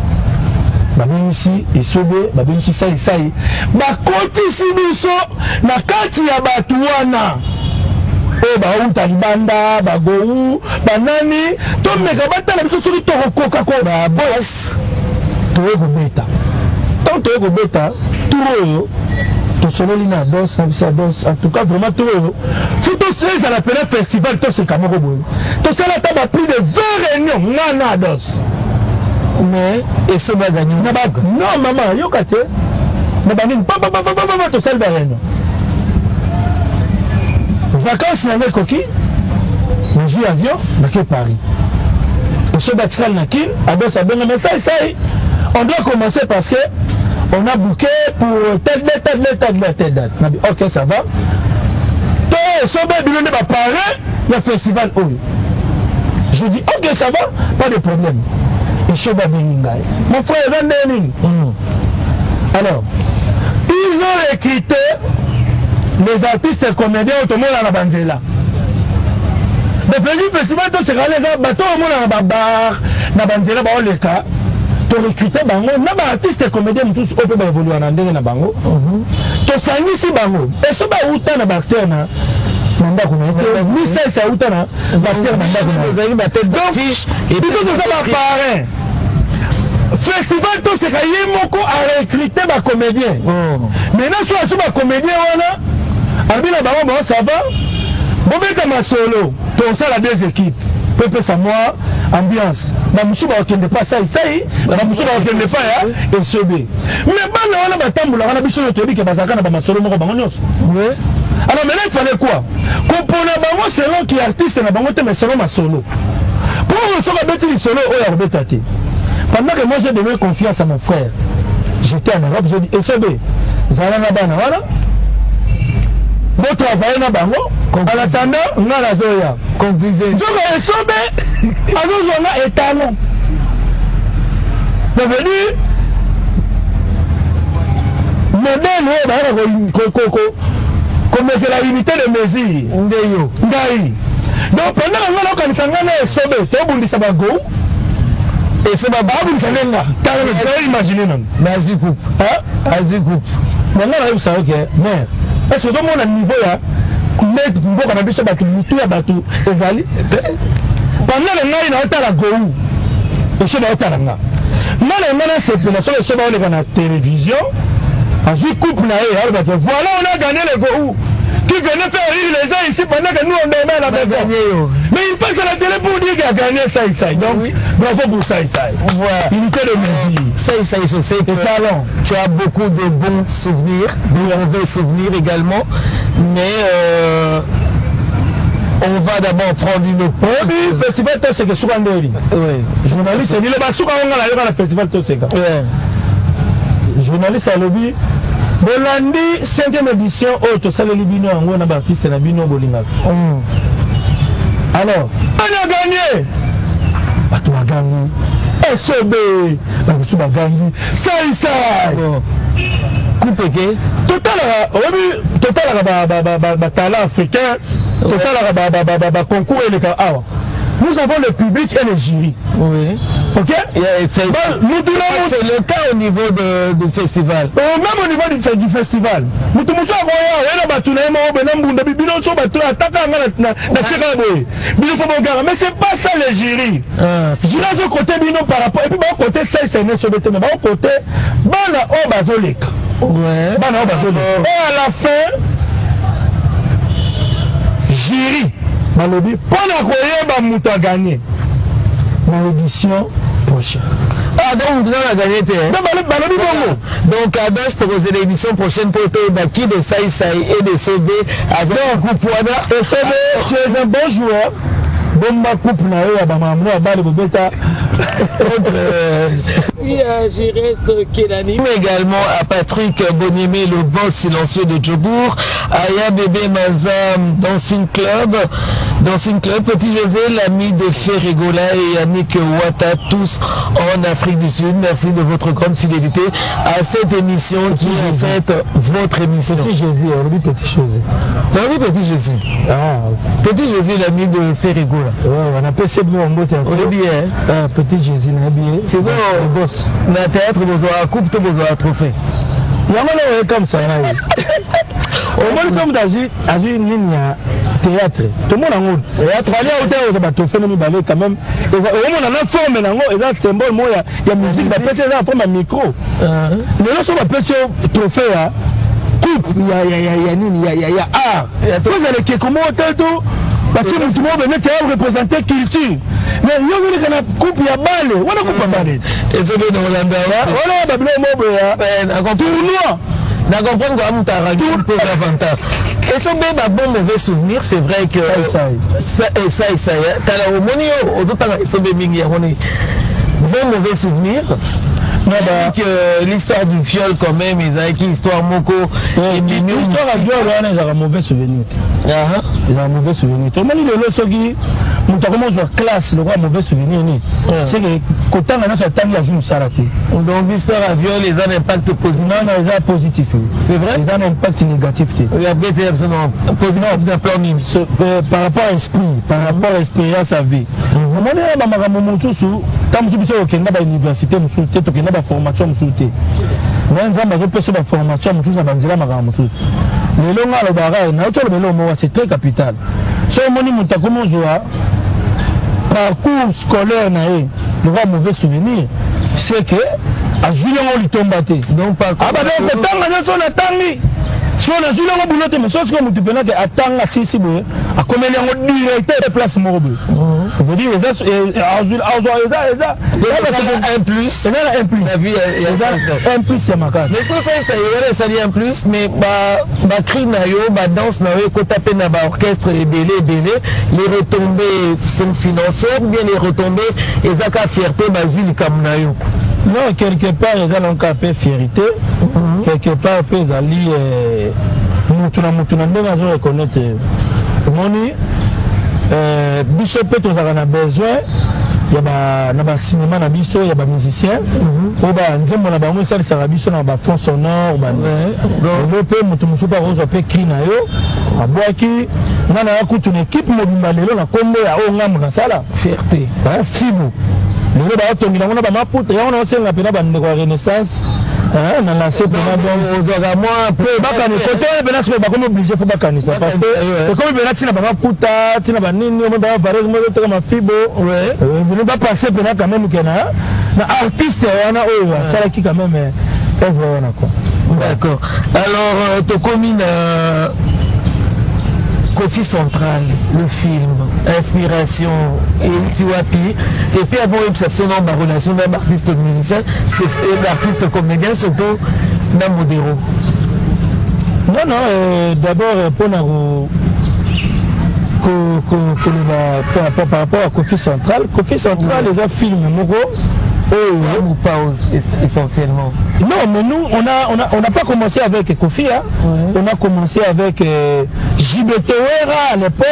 babengisi Esobe, babengisi Saisai, bakotisi biso na kati ya bato wana oyo bauta libanda, bagou banani. Tomeka, batala biso soki tokokoka ko babos. Toye kobeta, ntango toye kobeta tour oyo, tosololi na Dos na biso ya Dos. En tout cas vraiment, tour oyo faut ezala pena festival toseka moko boye. Tosala ata ba plus de 20 réunion, nga na Dos. Mais Esobe agagner. Non mama, yoka te, na banini papapapapa, tosali ba réunion. Vacance na nga ekoki, nazwi avion, nake Paris. Esobe atikali na Kine. Ados abenga mais sai sai, on doit commencer parce que on a booké pour telle date, telle date, telle date, telle date. Nabi ok, ça va. To Esobe, bino nde baparrain ya festival oyo. Je dis ok, ça va, pas de problème. Esobe abengi ngai: mon frère, eza ndenge nini? Alors ils ont recruté les artistes comédiens oyo tomona na banzela. Bapesi festival tosekala, eza bato oyo omona na babar, na banzela baoleka. Torecrute bango na baartiste comédien mosusu oyo mpe baévolua na ndenge na bango. Tosangisi bango. Eso bauta na baacteur na ndako na ye te, misese auta na baacteur na ndako na ye. Donc biso toza baparrain festival toseka. Ye moko arecrute bacomédien. Maintenant so aso bacomédien wana, alobi na bango: bon, ça va, bobeta masolo, tosala deux équipes mpo epesa mwa ambiance. Bamosusu bakokende pa Saisai, bamosusu bakokende pa ya Esobe. Mais bana wana batambolaka na biso oyo, toyebi ke bazalaka na bamasolo moko bango nyonso. Alors maintenant, il fallait quoi? Kopona bango selon ki artiste na bango te, mais selon masolo, mpo oyo soki abeti lisolo oyo akobeta te. Pendant que moi j'ai donné confiance à mon frère, j'étais en Europe, j'ai dit: Esobe, zala na bana wana, botravaille na bango, en attendant nga nazoya. Nzoka Esobe azozwa nga étalon. Ça veut dire modèle oyo bayaka komekela, unité de mesure. Nde yo. Ngai. Donc pendant nga naokanisa ngai na Esobe tobundisa bagou, Esobe babundisa nde nga. Tala, imagine nano. Mais azwi coupe, azwi coupe. Mais nga nayebisa yo ke mare, est ce que ozomona niveau ya mboka na biso? Bato, mitu ya bato ezali. Pendant na ngai naotala gou, Esobe aotala nga. Nga na nga nasepela soki Esobe aoleka na télévision, azwi coupe na ye, alobaki: voilà, on a gagné le gou qui venait faire rire les gens ici pendant que nous on dormait à la maison. Mais il passe à la télé pour dire qu'il a gagné Saï Saï. Donc, oui, bravo pour Saï Saï. Voilà. Unité de mesure. Saï Saï, je sais que talent. Tu as beaucoup de bons souvenirs, de mauvais souvenirs également. Mais on va d'abord prendre une pause. Oui, festival Toseka, suka nderi. Oui. Journaliste, il est suka onga la yoka na festival Toseka. Journaliste alobi: bolandi 5e édition oyo tosaleli bino yango na baartiste na bino bolingaka. Alors on a gagné. Bato bagangi Esobe, bamosusu bagangi Saisai. Coupe eke. Totalaka, oyebi, totalaka batalent africain, totalaka baconcours eleka awa. Nous avons le public et le jury. Ok. C'est le cas au niveau du festival. Même au niveau du festival. Mutu musu akoya oye na bato na ye moko boye na mbunda, bino so bato ataka nga na tieka boye, bino faut boganga. Mais c'est pas ça le jury. Jury azokote bino par rapport et puis bakote Saisai nyonso te, mais bakote bana oyo bazoleka. Bana oyo bazoleka. Et à la fin, jury balobi mpona koyeba moto aganye na édition prochaine. Ah, donc mutu nana gagné te. Donc balobi bongo. Donc Ados, tokozela émission prochaine po toyeba qui de Sai Sai et de Sobe azwa coupe wana. Esobe, tu es un bon joueur. Bomba coupe na yo ya bamamno ya bale bobeta. Merci à Jires Kelani, mais également à Patrick Boniemé, le boss silencieux de Djobourg, à Ya Bébé Mazam, Dancing Club, Dancing Club, Petit José, l'ami de Ferregola et Yannick Ouatta, tous en Afrique du Sud. Merci de votre grande fidélité à cette émission qui est en fait votre émission. Petit Jésus, on dit Petit Jésus. On dit Petit Jésus. Ah. Petit Jésus, l'ami de Ferregola. Ouais, on a PC Bleu en beauté. On est bien. Ah, Petit Jésus, on est bien. C'est bon. Le boss. Na théâtre, besoin à coupe, to besoin à trophée. Yango na oye comme ça na ye. Omoni so moto azwi azwi nini ya théâtre tomona yango fali auta oza batrophée no mibale quand même omona na forme nango eza symbole moko ya musique bapesi eza na forme ya micro. Lelo so bapesi yo trophée ya coupe ya nini ya art, fo ezala ekeko moko te to batie motu moko bene te représenter culture, mais yo ozoleka na coupe ya bale wana, coupe ya bale ezobe na kolanda wana babiloko moko boye ya tournoi. Na comprendre quoi, mutara peu davantage. Et ça ba bon mauvais souvenir, c'est vrai que ça ça ça tala omoni yo ozotanga esobe mingi yango ni bon mauvais souvenir. Non, bah, que l'histoire du viol quand même, ezalaki histoire moko. Histoire ya viol wana ezalaka mauvais souvenir te, ezalaka mauvais souvenir te. Omoni lelo soki moto akoma ozwa classe lokola mauvais souvenir ni, c'est que kotanga nyonso atangi azwi mosala te. Donc l'histoire ya viol eza na impact positif? Non, non, eza positif. C'est vrai. Eza na impact négatif te. Positif na plan nini? Par rapport à esprit, par rapport à expérience à vie. Omoni na bamakambo mosusu, ntango mosusu biso okenda bauniversité mosusu te, tokenda baformation mosusu te, mais Nzambe azopesa baformation mosusu na banzela makambo mosusu. Lelo nga alobaka, nauti oloba eloko moko, c'est très capital. So omoni moto akomi ozwa parcours scolaire na ye lokola mauvais souvenir, c'est que azwi yango litomba te. Donc kotanga nyonso natangi, sikoyo nazwi yango bulo te. Mais so sikoyo motu mpena ke atanga sisi boye, akomeli yango directeur place moko boye, veut dire eza azwa eza un plus. Eza na un plus, eza un plus ya makasi. Mais ce que ça wana esali un plus, mais bacri na yo, badanse na yo ekota mpe na baorchestre ebele ebele. Les retombées sont financières ou bien les retombées ezaka fierté, bazwi likambo na yo? Non, quelque part eza nango mpe fierté, quelque part mpe ezali mutu na mutu na ndenge azo reconnaître. Omoni biso mpe tozalaka na besoin ya na bacinéma na biso ya bamusicien oyo banzembo na bango esalisaka biso na bafond sonore. Lelo mpe moto mosusu mpe akozwa mpe cri na yo abwaki. Nga na ya kutu na équipe mobimba lelo na nkombo ya oyo ngambo nasala. Fierté. Fibu lelo baotongela yango na bamaputa yango, naosenga mpena bandeko ya Renaissance na lance mpena. Donc ozwaka mwa bakanisa kote wana mpena sikoyo bakomi obligé, fo bakanisa, parce que ekomi mpena ntina bamaputa, ntina banini, omo bavares mo ezoteka mafibo venu bapasse mpena quand même ke na artiste wana oyo asalaki quand même œuvre wana quoi. D'accord. Alors tokomi na Kofi Central, le film, inspiration, et wapi. Et puis avant exception dans ma relation d'un artiste musicien, l'artiste comédien, surtout dans Modero. Non, non, d'abord, pour par rapport à Kofi Central, Kofi Central, les film moko. Oh, ou pause essentiellement. Non, mais nous, on n'a on a, on a pas commencé avec Kofi, hein. Ouais. On a commencé avec JB Tewera à l'époque.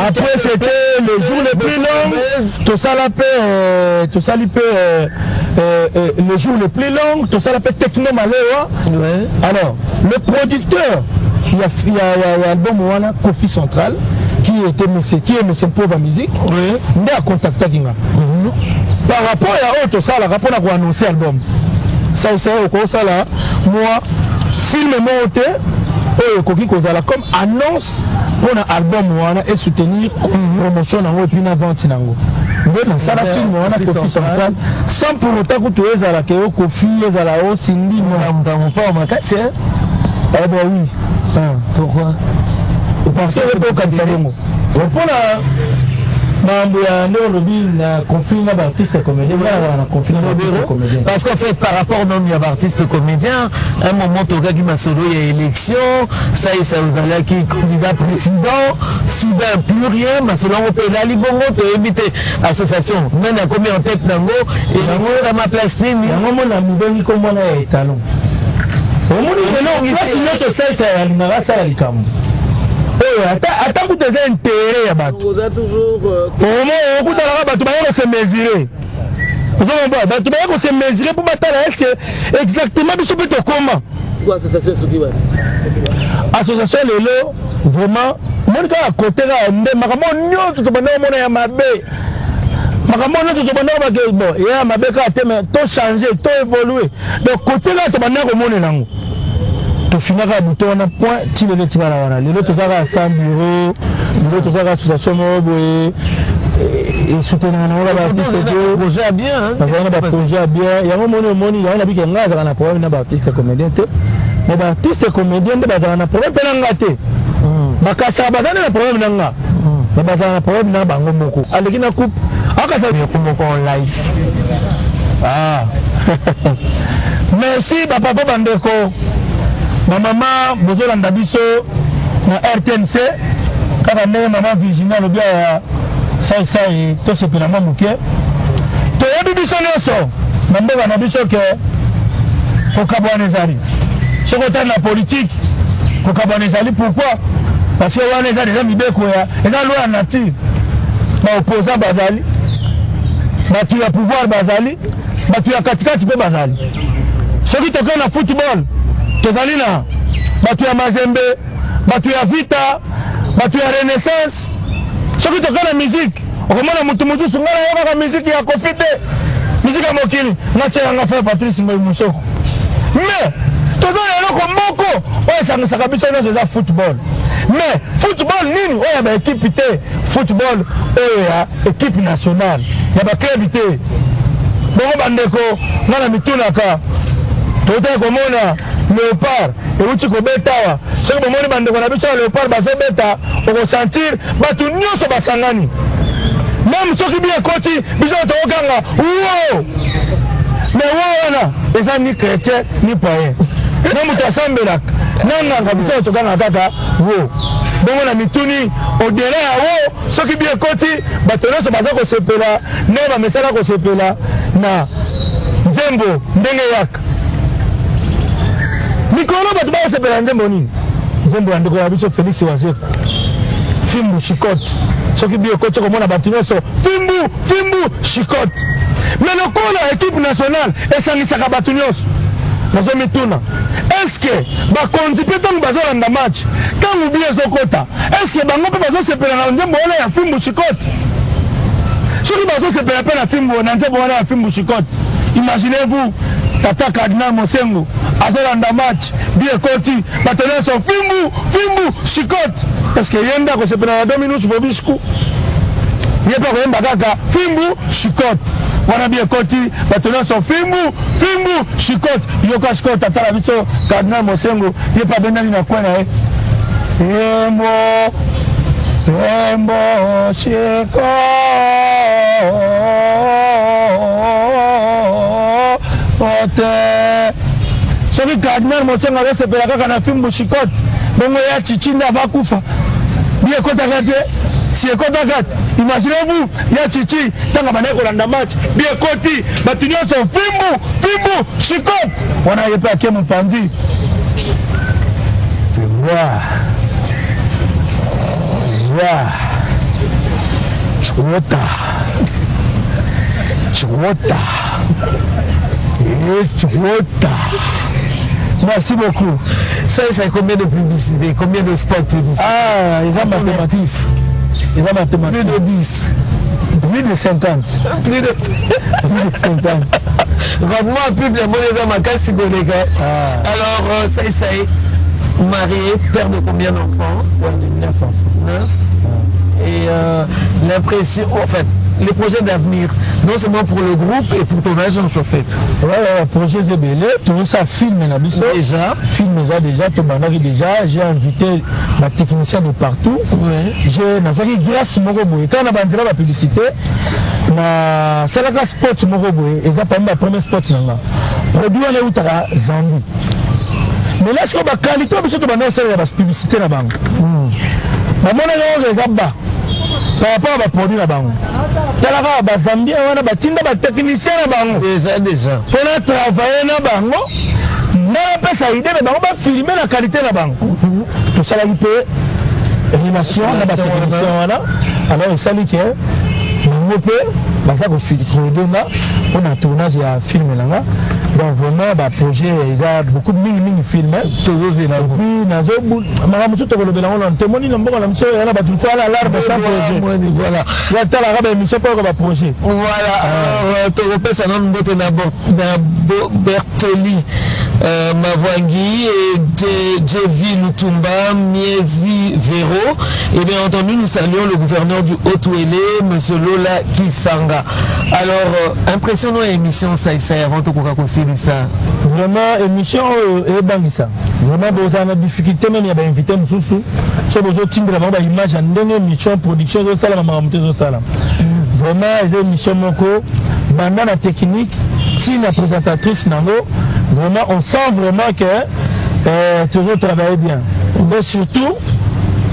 Après, c'était le jour le plus long. Tout ça l'appelle, tout ça le jour le plus long. Tout ça l'appelle Techno Malewa. Ouais. Alors, le producteur, il y a l'album Kofi Central, qui était monsieur, qui est monsieur Pauvre Musique. Oui. Il a contacté Kinga. Par rapport à autre ça, la rapport à annoncer album. Ça c'est au ça là, moi film monté oyo koki kozala comme annonce pour un album wana et soutenir promotion nango et puis na vente nango. Nde nasala film wana Kofi Central sans pour autant kutu ezala ke o Kofi ezala o Cindy, non. Pas makasi, hein? Eh ben oui. Pourquoi? Parce que okanisa bongo mpona Makambo ya ndenge olobi na conflit na baartiste comédien, nga nazala na conflit na baartiste comédien. Parce qu'en fait, par rapport nanu ya baartiste comédien, un moment tokaki masolo ya élection, Saïsa ozalaki candidat président, soudain plus rien, masolo yango mpe elali bongo, toyebi te association nani akomi en tête nango, élection ezama place nini. Yango mona mibengi komona ya étalon. Omoni lelo place nyonso Saïsa alingaka asala likambo oyo, ata kuta eza intérêt ya bato. Omo okutalaka bato baye kose mesurer, ozomomba bato baye kose mesurer mpo batala ese exactement biso mpe tokoma association. Lelo vraiment omoni kaka kote kaka nde makambo nyonso tobanda komona ya mabe, makambo nyonso tobanda kobake bon ya mabe kaka te, mais to changer, to évoluer. Donc kote kaka tobanda komonela yango, tofinaka buto wana point ti lelo etikala wana. Lelo toza kaka sans bureau, lelo toza kaka association moko boye esoutenaka nango baartiste. Projet ya bien. Bazali na baprojet ya bien. Yango moni, omoni yango nabiki, ngai azalaka na problème na baartiste comédien te, mais baartiste comédien nde bazalaka na problème mpe na nga te. Bakasaka baza nde na problème na nga, mais bazalaka na problème na bango moko aleki na coupe akasa moko en live. Ah, merci bapapa, bandeko, bamama bozolanda biso na RTNC. Kaka ndenge mama Virginie alobi ya Saisai, tosepela mwa moke. Toyebi biso nyonso na mboka na biso ke kokabwana ezali. Soki otali na politike, kokabwana ezali. Pourquoi? Parce que wana eza deja mibeko ya, eza loi ya nature. Baopposant bazali, bato ya pouvoir bazali, bato ya katikati mpe bazali. Soki tokei na football, tozali na bato ya Mazembe, bato ya Vita, bato ya Renaissance. Soki tokei na musique, okomona motu mosusu: ngai nayokaka musique ya Kofi te, musique ya mokili, natielanga frère Patrice Ngoi Mosoko. Mais toza na eloko moko oyo esangisaka biso nyonso, eza football. Mais football nini? Oyo ya baekipe te, football oyo ya équipe nationale, ya baclub te. Bongo bandeko, nga na mitunaka, totali komona Léopard euti kobeta awa. Soki bomoni bandeko na biso ya Léopard bazobeta, okosentir bato nyonso basangani. Même soki bi ekoti, biso tokokanga wo. Mais wo wana eza ni chrétien ni païen, na moto asambelaka na nganga, biso tokanga kaka wo. Bongo na mituni, au-delà ya wo, soki bi ekoti, bato nyonso baza kosepela ndenge bamesala kosepela na nzembo ndenge yaka mikolo. Bato bakosepela nzembo nini? Nzembo ya ndeko ya biso Félix Wazekwa, Fimbu Chicote. Soki bi ekoti, komona bato nyonso fimbu, fimbu, chicote. Mais lokola équipe nationale esangisaka bato nyonso, nazomituna: est-ce bakonzi mpe ntango bazolanda match, ntango bi ezokota, est-ce bango mpe bazosepela na nzembo wana ya Fimbu Chicote? Soki bazosepela mpe na fimbu, na nzembo wana ya Fimbu Chicote, imaginez-vous tata cardinal Mosengo azolanda match, bi ekoti, bato nyonso fimbu, fimbu, chicote. Est-ce ye nde akosepela na Dominus Vobiscum? Ye mpe akoyemba kaka fimbu chicote wana. Bi ekoti, bato nyonso fimbu, fimbu, chicote. Yoka sikoyo tata na biso cardinal Mosengo, ye mpe abendani na kwe na ye: Embo, embo, chicote. Soki cardinal Mosengo azosepela kaka na fimbu chicote, bongo ya Chichi nde avakufa, bi ekotaka te, si ekotaka te. Imaginez-vous ya Chichi, ntango bandaki kolanda match, bi ekoti, bato nyonso fimbu, fimbu, chicote wana, ye mpe ake mopanzi wa wa chwota chwota chwota. Merci beaucoup. Ça, c'est combien de publicités? Combien de spots publicitaires? Ah, eza mathématique. Eza mathématique. Plus de 10. Plus de 50. Plus de 50. Vraiment, pub ya moni eza makasi koleka. Alors, ça, ça est marié, père de combien d'enfants? Père de 9 enfants. 9. Et l'impression, en fait, les projets d'avenir, non seulement pour le groupe et pour ton agence en fait. Ouais, ouais, projet ebele, tozosala film na biso. Déjà. Film eza déjà, tobandaki déjà, j'ai invité batechnicien de partout. Ouais. Nazwaki grâce moko boye kaka na banzela bapublicité, nasalaka spot moko boye, eza parmi bapremier spot na nga. Produit wana eutaka Zambie, mais là sikoyo baqualité oyo biso tobanda kosalela bapublicité na bango, bamonaka oyo eza ba par rapport à baproduit na bango. Tala kaka bazambien wana batinda batechnicien na bango Déjà, déjà. Mpona travailler na bango, nga napesa idée, mais bango bafilme na qualité na bango. Tosalaki mpe relation na batechnicien wana, alors esali ke bango mpe baza koaider nga mpona tournage ya film na nga. Donc vraiment baprojet eza beaucoup, mingimingi film. Tozozela. Et puis nazo makambo mosusu tokolobela ngo nano. Tomoni na mboka na biso ya na bato mosusu ala l'arbre sans projet. Voilà. Ya talaka baémission mpo yoka baprojet. Voilà, alors tokopesa nano mbote na Bertoli Mavwangi et Jevi Lutumba, Miezi Vero. Et bien entendu, nous saluons le gouverneur du Haut-Ouélé, M. Lola Kisanga. Alors, impressionnant émission Saïsaï avant tokoka kosilisa. Vraiment émission oyo eyebangisa vraiment. Bozala na difficulté même ya bainvité mosusu, so bozotindela bango baimage ya ndenge émission production ezosalama, makambo te ezosala. Vraiment eza émission moko, banda na technique ntina présentatrice nango, vraiment on sent vraiment que toujours travailler bien. Et surtout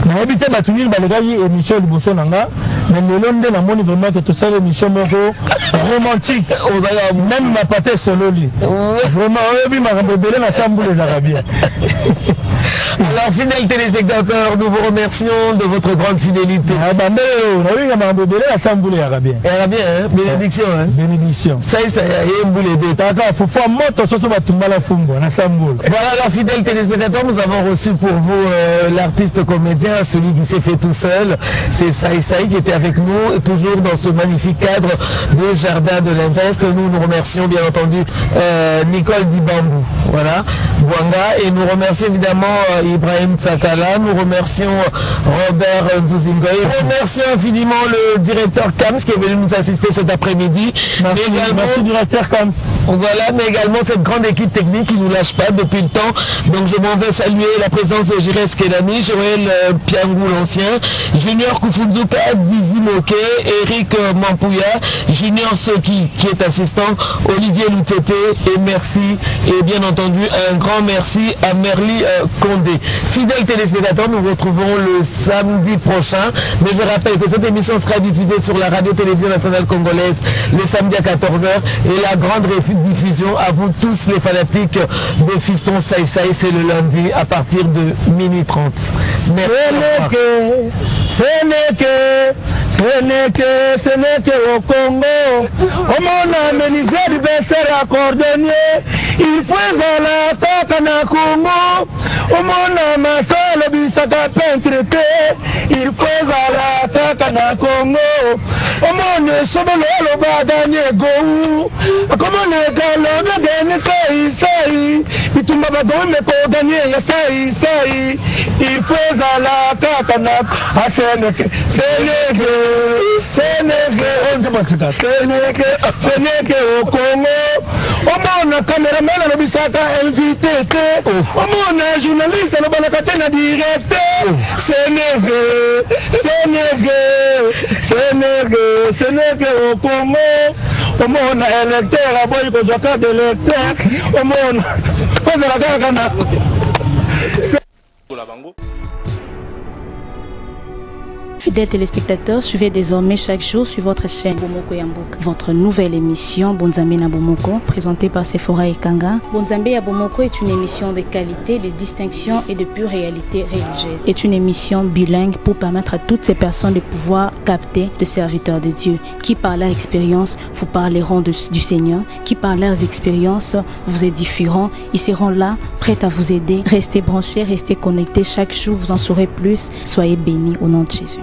nayebi te bato nini balekaki émission liboso na nga, mais lelo nde namoni vraiment ke tosali émission moko romantique, même mapate esololi. Vraiment oyebi makambo ebele na sa mbula ezalaka bien. Alors, fidèles téléspectateurs, nous vous remercions de votre grande fidélité. Bambele nayebi makambo ebele na sa mbula ezalaka bien. Ezalaka bien, hein? Bénédiction, hein? Bénédiction. Ça y est, ça y est, mbula ebeta. Taka fufu moto soso batumbala fumbwa na sa mbula. Voilà, alors, fidèles téléspectateurs, nous avons reçu pour vous l'artiste comédien, celui qui s'est fait tout seul. C'est Saï Saï qui était avec nous, toujours dans ce magnifique cadre de Jardin de l'Invest. Nous, nous remercions bien entendu Nicole Dibambou, voilà, Bwanga, et nous remercions évidemment Ibrahim Tsakala, nous remercions Robert Nzouzingoy, nous remercions infiniment le directeur Kams qui est venu nous assister cet après-midi. Merci, Mais également, merci directeur Kams. Voilà, mais également cette grande équipe technique qui ne nous lâche pas depuis le temps. Donc je m'en vais saluer la présence de Jires Kelani, Joël Piangou l'ancien, Junior Kufunzuka, Dizi Moke, Eric Mampouya, Junior Soki qui est assistant, Olivier Loutete, et merci, et bien entendu un grand merci à Merli Condé. Fidèles téléspectateurs, nous vous retrouvons le samedi prochain, mais je rappelle que cette émission sera diffusée sur la radio-télévision nationale congolaise le samedi à 14h, et la grande diffusion à vous tous les fanatiques de Fiston Saï Saï, c'est le lundi à partir de minuit 30. Merci. Seneke, Seneke, Seneke, Seneke au Congo. Omona menuisier adversaire ya cordonnier, il faut ezala kaka na Congo. Omona maçon alobisaka peintre te, il faut ezala kaka na Congo. Omona esobolo alobaka nyegou akomona ekalonga gene saisai bitumba bagomi koganye ya saisai, il faut ezala kaka na aseneke. Seneke, Seneke, oyo nzembo sika. Seneke, Seneke au Congo. Omona cameraman alobisaka invité te, omona journaliste alobanaka te na directeur. Seneke, Seneke, Seneke, Seneke au Congo. Omona électeur aboyi kozwa carte d'électeur, omona kozala kaka na bango. Fidèles téléspectateurs, suivez désormais chaque jour sur votre chaîne Bomoko ya Mboka, votre nouvelle émission Bonzambe na Bomoko, présentée par Sephora Ekanga. Bonzambe ya Bomoko est une émission de qualité, de distinction et de pure réalité religieuse. Est une émission bilingue pour permettre à toutes ces personnes de pouvoir capter le serviteur de Dieu, qui par leur expérience vous parleront du Seigneur, qui par leurs expériences vous édifieront. Ils seront là, prêts à vous aider. Restez branchés, restez connectés. Chaque jour, vous en saurez plus. Soyez bénis au nom de Jésus.